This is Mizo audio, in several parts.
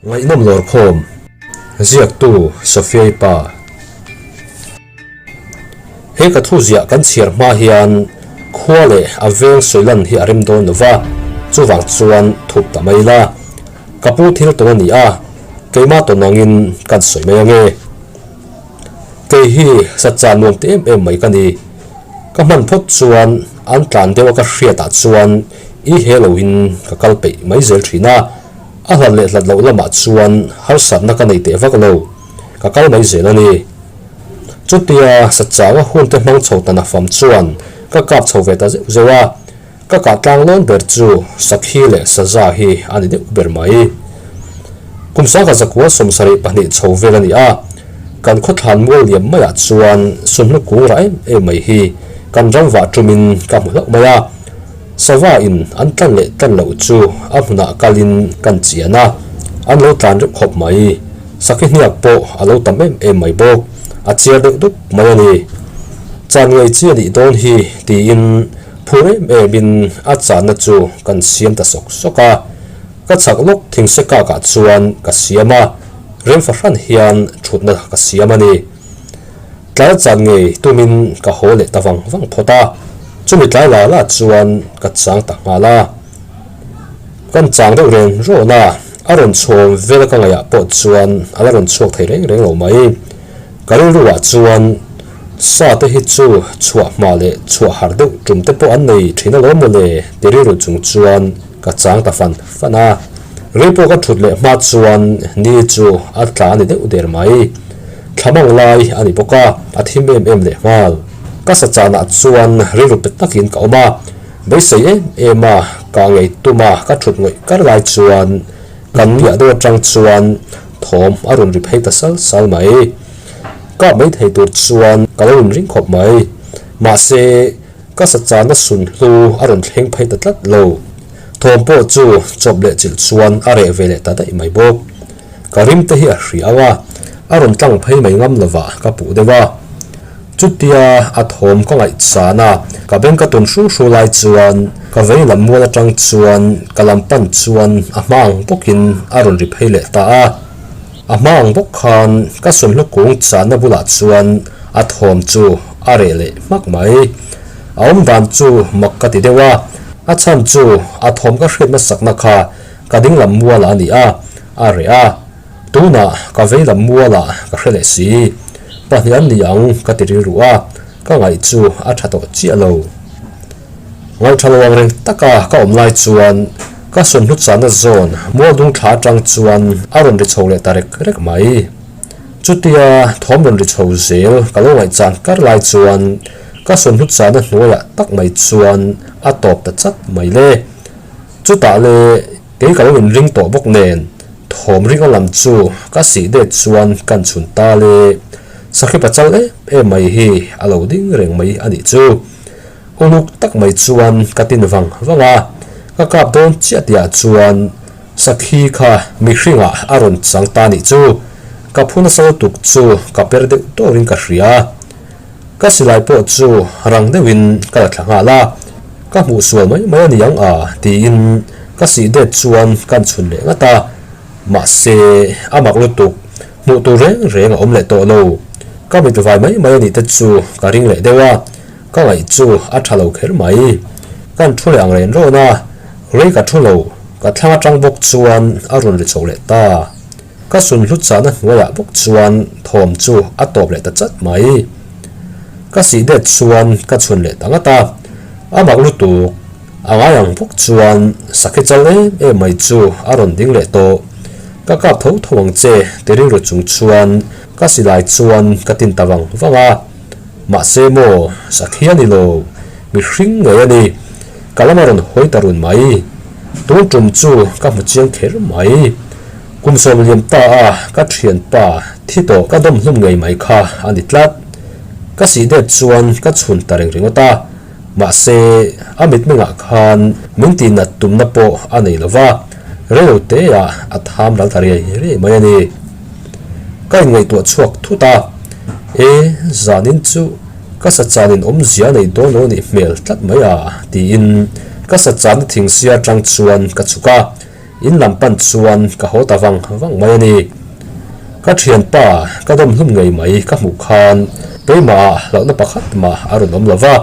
Ngaihnawm lawrkhawm, Ziaktu Sophia-i pa. He ka thu ziah kan chhiar hma hian khua leh a veng sawi lan hi a rem dawn lo va, chuvang chuan thup ta mai la. Ka pu thil tawn a ni a, keimah tawn angin kan sawi mai ange. Kei hi satcha nuam ti em em mai ka ni. Ka hman phawt chuan an tlan deuh a ka hriatah chuan i he loin ka kal peih mai zel thin a, a hlat leh hlat loh lamah chuan harsatna ka nei teh vak lo, ka kal mai zel a ni. Chutia satchanga hunte hmang chho ta nafam chuan ka kap chho ve ta zeuh zeuh a, ka kah tlang lawn ber chu Sakhi leh Saza hi a ni deuh ber mai. Kum sangkhat zakua 72 chho vel a ni a, kan khawthlan mual liam maiah chuan sunhlu kung rah em em mai hi kan ram vah tumin ka hmu hlauh mai a. Sava in an tlan leh tlan loh chu a hmunah kalin kan chian a, an lo tlan reuh khawp mai. Sakhi hniak pawh a lo tam em em mai bawk, a chiar deuh dup mai a ni. Chan ngei chi a nih dawn hi tiin phur em emin a channa chu kan siam ta sawk sawk a. Ka chhak lawk thingse kakah chuan ka siam a, rem fahran hian thutna ka siam a ni. Tlai chan ngei tumin ka haw leh ta vang vang phawt a, chumi tlai la la chuan ka chang ta nghal a. Kan chang deuh reng rawn a, a rawn chhawm vel ka ngaihah pawh chuan a la rawn chhuak thei reng reng lo mai. Ka rilruah chuan sa te hi chu chhuah hma leh chhuah har deuh tum te pawh an nei thin alawm mawle ti rilru chung chuan ka chang ta fan fan a. Rei pawh ka thut leh hma chuan ni chu a tla a ni deuh der mai. Thlamang lai a ni bawk a, a thim em em leh nghal. Ka sa chanah chuan rilru pe takin ka awm a, beisei em em a ka ngei tum a ka thut ngawih kar lai chuan kan piah deuh atang chuan thawm a rawn ri phei ta sal sal mai. Kap mai thei tur chuan ka lo inring khawp mai. Mahse, ka sa chana sunhlu a rawn thleng phei ta tlat lo. Thawm pawh chu chawp leh chilh chuan a reh ve leh ta daih mai bawk. Ka rim te hi a hria ang a, a rawn tlang phei mai ngam lovah ka puh deuh a. Chutia a thawm ka ngaihsan a, ka beng ka tun hru hru lai chuan ka vei lam mual atang chuan ka lam pan chuan a hma ang bawkin a rawn ri phei leh ta a. A hma ang bawk khan ka sunhlu kung chahna bulah chuan a thawm chu a reh leh hmak mai. A awm dan chu mak ka ti deuh a, a chhan chu a thawm ka hriat hmasakna kha ka ding lam mualah a ni a, a reh a. Tunah ka vei lam mualah ka hre leh si. Pahnih an ni ang ka ti rilru a, ka ngaih chu a tha tawh chiah lo. Ngaihṭha lo ang reng taka ka awm lai chuan ka sunhlu chahna zawn mual dung thla atang chuan a rawn ri chho leh ta rek rek mai. Chutia thawm rawn ri chho zel ka lo ngaihchan kar lai chuan ka sunhlu chahna hnuaiah tak mai chuan a tawp ta chat mai le. Chutah le kei ka lo inring tawh bawk nen thawm ringa lam chu ka sih det chuan kan chhun ta le. Sakhi pachal em em mai hi a lo ding reng mai a nih chu. Uluk tak mai chuan ka tin vang vang a, ka kap dawn chiah tihah chuan Sakhi kha mihringah a rawn chang ta nih chu ka phu nasa lutuk chu ka per deuh tawrin ka hria. Ka silai pawh chu rang deuhin ka la thla nghal a, ka hmuh sual mai mai a ni ang a tiin ka sih det chuan kan chhun leh ngat a, mahse a mak lutuk hmuh tur reng reng a awm leh tawh lo. Ka mit vai mai mai a nih te chu ka ring leh deuh a. Ka ngaih chu a tha lo kher mai. Kan thu leh ang ren rawn a, rei ka thu lo, ka thlang atang bawk chuan a rawn ri chho leh ta. Ka sun hlut chahna hnuaiah bawk chuan thawm chu a tawp leh ta chat mai. Ka sih det chuan ka chhun leh ta ngat a, a mak lutuk, a ngai ang bawk chuan sakhi chal em em mai chu a rawn ding leh tawh. Ka kap tho tho ang che ti rilru chung chuan ka silai chuan ka tin ta vang vang a. Mahse maw, Sakhi a ni lo, mihring ngei a ni. Ka lama rawn hawi ta run mai. Tun tum chu ka hmu chiang kher mai. Kum sawm liam ta a ka thianpa thi tawh ka dawm hlum ngei mai kha a ni tlat. Ka sih det chuan ka chhun ta reng ringawt a. Mahse, a mitmengah khan min tihnat tumna pawh a nei lo va, reilo teah a tham ral ta riai riai mai a ni. Ka inngaihtuah chhuak thut a, E, zanin chu ka sachanin awmzia a nei dawn lo a nih hmel tlat mai a, tiin ka sachana thingsia atang chuan ka chhuk a. In lam pan chuan ka haw ta vang vang mai a ni. Ka thianpa ka dawm hlum ngei mai ka hmuh khan keimahah hlauhna pakhat mah a rawn awm lo va,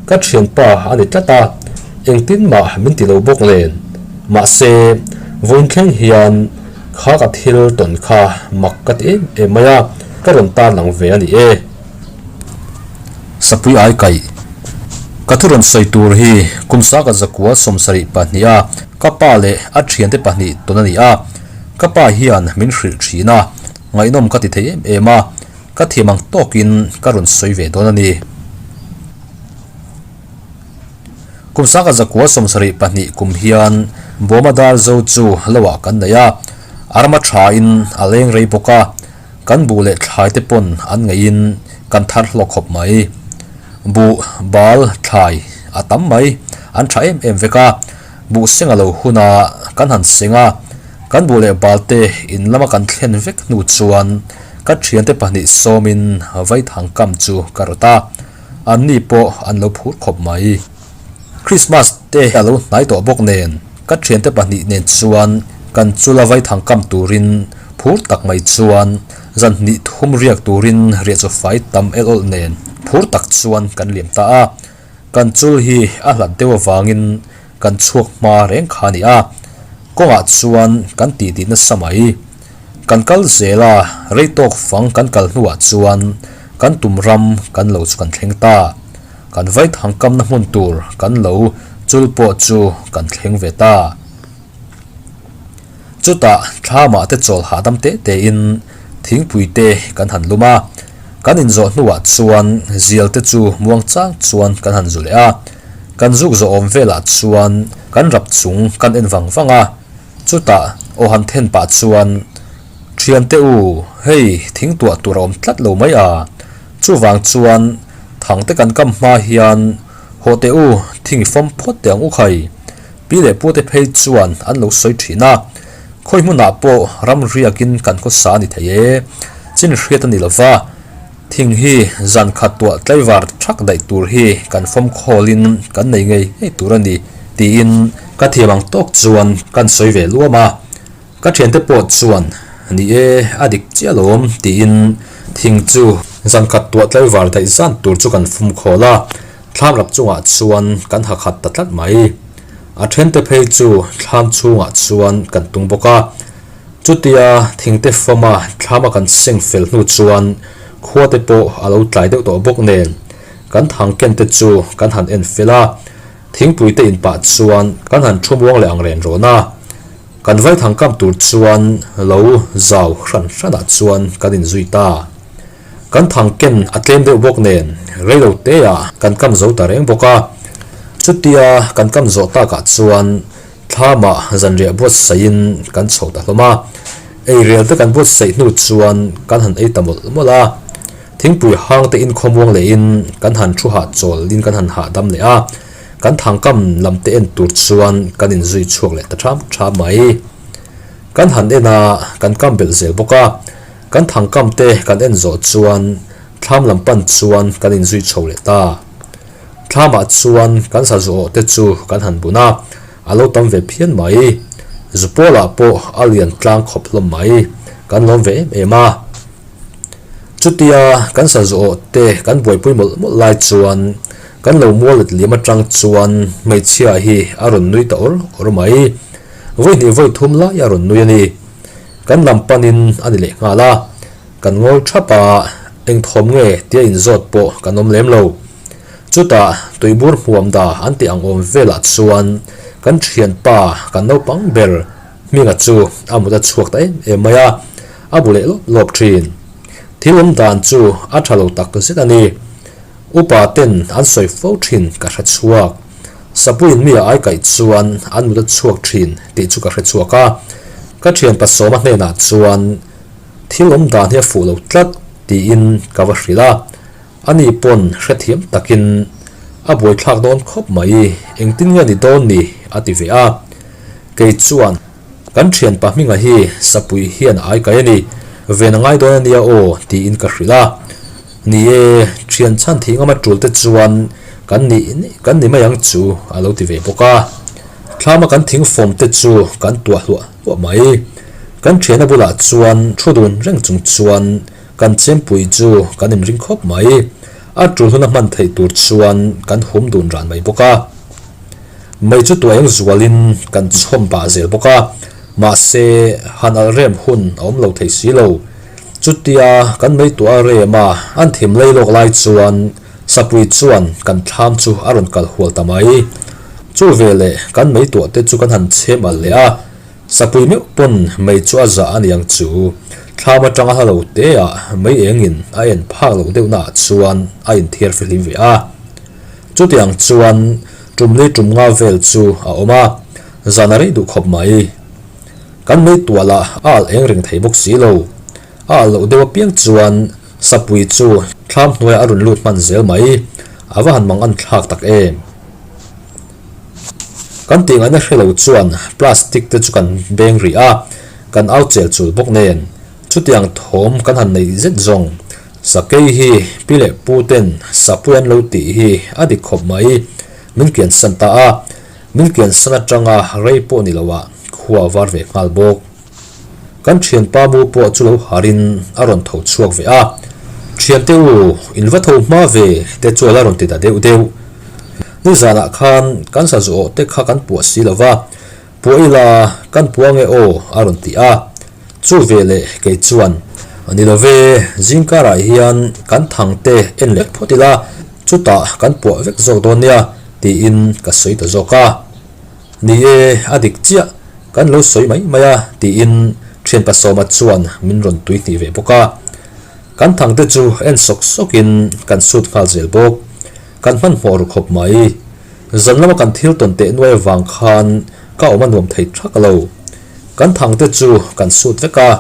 ka thianpa a ni tlat a, engtin mah min ti lo bawk nen. Mahse, vawiin thleng hian kha ka thil tawn kha mak ka ti em em mai a, ka rawn tarlang ve a ni e. Sapui ai kaih. Ka thu rawn sawi tur hi kum saka zakua 72 a ka pa leh a thiante pahnih tawn a ni a, ka pa hian min hrilh thin a, ngaihnawm ka ti thei em em a, ka thiam ang tawkin ka rawn sawi ve dawn a ni. Kum saka zakua 72 kum hian Bawma dar zo chu lo ah kan nei a, a rama thain a leng rei bawk a, Kan buh leh thlai te pawn an ngeihin kan thar hlawk khawp mai. Buh, bal, thlai a tam mai, an tha em em vek a. Buh seng a lo hun a, kan han seng a. Kan buh leh bal te in lama kan thlen vek hnu chuan ka thiante pahnih sawmin vaithang kam chu ka rawt a, anni pawh an lo phur khawp mai. Christmas te a lo hnai tawh bawk nen ka thiante pahnih nen chuan kan chula vaithang kam turin phur tak mai chuan zan hnih thum riak turin riah chu fai tam el awlh nen phur tak chuan kan liam ta a. Kan chul hi a hlat deuh avangin kan chhuak hma reng kha a ni a, kawngah chuan kan titi nasa mai. Kan kal zel a, rei tawk fang kan kal hnuah chuan kan tum ram kan lo chu kan thleng ta. Kan vaithang kamna hmun tur kan lo chul pawh chu kan thleng ve ta. Chutah thlamah te chawl hahdam te tein thingpui te kan han lum a, kan inzawh hnuah chuan zial te chu muang chang chuan kan han zu leh a. Kan zuk zawh awm velah chuan kan rap chung kan en vang vang a, chutah aw han then pah chuan, Thiante u, hei thing tuah tur a awm tlat lo mai a, chuvang chuan thangte kan kam hma hian haw teh u, thing i fawm phawt teh ang u khai. Pi leh pute phei chuan an lo sawi thin a, khawi hmunah pawh ram riakin kan khawsa a ni thei e, chin hriat a ni lo va, thing hi zan khat tuah tlaivar thak daih tur hi kan fawm khawlin kan nei ngei ngei tur a ni tiin ka thiam ang tawk chuan kan sawi ve luam a. Ka thiante pawh chuan, Ni e, a dik chiah alawm, tiin thing chu zan khat tuah tlaivar daih zan tur chu kan fum khawl a, thlam rap chungah chuan kan ha khat ta tlat mai. A thente phei chu thlam chhungah chuan kan tung bawk a. Chutia thingte fawma thlama kan seng fel hnu chuan khuate pawh a lo tlai deuh tawh bawk nen kan thang kente chu kan han en fel a, thingpuite inpah chuan kan han thu muang leh ang ren rawn a. Kan vaithang kam tur chuan lo zau hran hranah chuan kan inzui ta. Kan thang ken a tlem deuh bawk nen reilo teah kan kam zo ta reng bawk a. Chutia kan kam zawh takah chuan thlamah zanriah buatsaihin kan chho ta hlawm a. Eirel te kan buatsaih hnu chuan kan han ei ta mawlh mawlh a. Thingpui hang te inkhawmuang lehin kan han thu hahchawlin kan han hahdam leh a. Kan thangkam lam te en tur chuan kan inzui chhuak leh ta ṭham ṭham mai. Kan han en a, kan kam belh zel bawk a. Kan thangkam te kan en zawh chuan thlam lam pan chuan kan inzui chho leh ta. Thlamah chuan kan sazu awh te chu kan han bun a, a lo tam ve phian mai. Zupawlah pawh a lian tlang khawp hlawm mai. Kan lawm ve em em a. Chutia kan sazu awh te kan buaipui mawlh mawlh lai chuan kan lo mual let liam atang chuan hmeichhia hi a rawn nui ta awr awr mai. Vawi hnih vawi thum lai a rawn nui a ni. Kan lam panin a ni leh nghal a, kan ngawi thap a, eng thawm nge tia inzawt pawh kan awm lem lo. Chutah tuibur hmuam da an tih ang awm velah chuan kan thianpa kan naupang ber Hminga chu a mut a chhuak ta em em mai a, a bu leh lawp lawp thin. Thil awm dan chu a tha lo tak zet a ni. Upa ten an sawi fo thin ka hre chhuak. Sapuiin mi a ai kaih chuan an mut a chhuak thin tih chu ka hre chhuak a. Ka thian pasawma hnenah chuan thil awm dan hi a fuh lo tlat tiin ka va hrilh a. Ani pawn hrethiam takin a buaithlak dawn khawp mai, engtin nge ni dawn ni a ti ve a. Kei chuan, Kan thianpa hminga hi Sapui hian a aikai a ni, ven a ngai dawn a nia aw tiin ka hrilh a. Ni e, thian chhan thih ngam a tul te chuan kan nih kan ni mai ang chu a lo ti ve bawk a. Thlama kan thing fawm te chu kan tuah hluah hluah mai. Kan thiana bulah chuan thu dun reng chung chuan kan chempui chu kan inring khawp mai. A tul huna hman theih tur chuan kan hum dun ran mai bawk a. Mei chu tuah eng zualin kan chhawm pah zel bawk a, mahse han alh rem hun a awm lo thei si lo. Chutia kan mei tuah a rem a, an thim lei lawk lai chuan Sapui chuan kan thlam chu a rawn kal hual ta mai. Chu veleh kan mei tuah te chu kan han chhem alh leh a, Sapui meuh pawn mei chu a zah a niang chu. Thlam atanga hla lo te ah mei engin a en phak loh deuh naah chuan a inthiar fihlim ve a. Chutiang chuan tum li tum nga vel chu a awm a, zan a rei duh khawp mai. Kan mei tuah lah a alh eng reng thei bawk si lo. A alh loh deuh apiang chuan Sapui chu thlam hnuaiah a rawn lut hman zel mai. A va han mang an thlak tak em. Kan tih ngaihna hre lo chuan plastic te chu kan beng rih a, kan au chel chul bawk nen. Chutiang thawm kan han nei zet zawng. Sakei hi pi leh pu ten sapui an lo tih hi a dik khawp mai. Min kian san ta a, min kian san atanga rei pawh ni loah khua a var ve nghal bawk. Kan thianpa mu pawh chu lo harin a rawn tho chhuak ve a, Thiante u, in va tho hma ve te chu a la rawn ti ta deuh deuh. Nizanah khan kan sazu awh te kha kan puah si lo va, Puah ila kan puah nge aw a rawn ti a. Chu veleh kei chuan, Ni lo ve, zingkarah hian kan thang te en leh phawt ila, chutah kan puah vek zawk dawn nia, tiin ka sawi ta zawk a. Ni e, a dik chiah, kan lo sawi mai mai a, tiin thianpa Sawma chuan min rawn tui hnih ve bawk a. Kan thang te chu en sawk sawkin kan sut nghal zel bawk. Kan hmanhmawh ru khawp mai. Zan lama kan thil tawn teh nuai avang khan ka awm a nuam thei thak lo. Kan thang te chu kan sut vek a,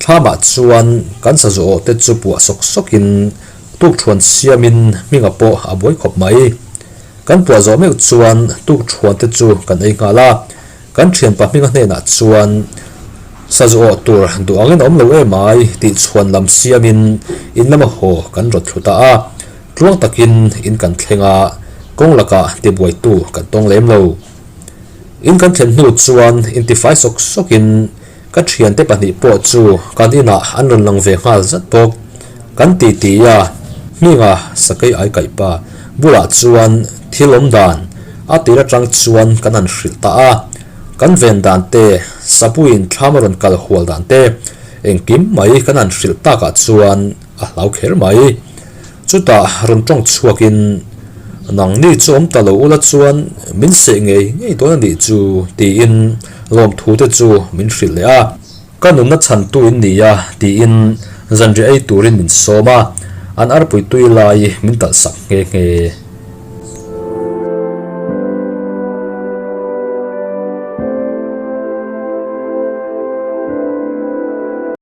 thlamah chuan kan sazu awh te chu puah sawk sawkin tukthuan siamin hminga pawh a buai khawp mai. Kan puah zawh meuh chuan tukthuan te chu kan ei nghal a, kan thianpa hminga hnenah chuan sazu awh tur duh angin a awm lo em ai tih chhuan lam siamin in lama haw kan rawt thlu ta a. Tluang takin in kan thleng a, kawng lakah tibuaitu kan tawng lem lo. In kan thlen hnu chuan intifai sawk sawkin ka thiante pahnih pawh chu kan inah an rawn lang ve nghal zat bawk. Kan titi a, Hminga sakei ai kaih pa bulah chuan thil awm dan a tir atang chuan kan han hrilh ta a, kan ven dan te, sapuiin thlam a rawn kal hual dan te, engkim mai kan han hrilh takah chuan a hlau kher mai. Chutah rawn tawng chhuakin, Nangni chu awm ta lo ula chuan min seh ngei ngei dawn a nih chu, tiin lawmthu te chu min hrilh leh a. Ka nunna chhantu in ni a, tiin zanriah ei turin min sawm a, an arpui tui lai min talh sak nghe nghe.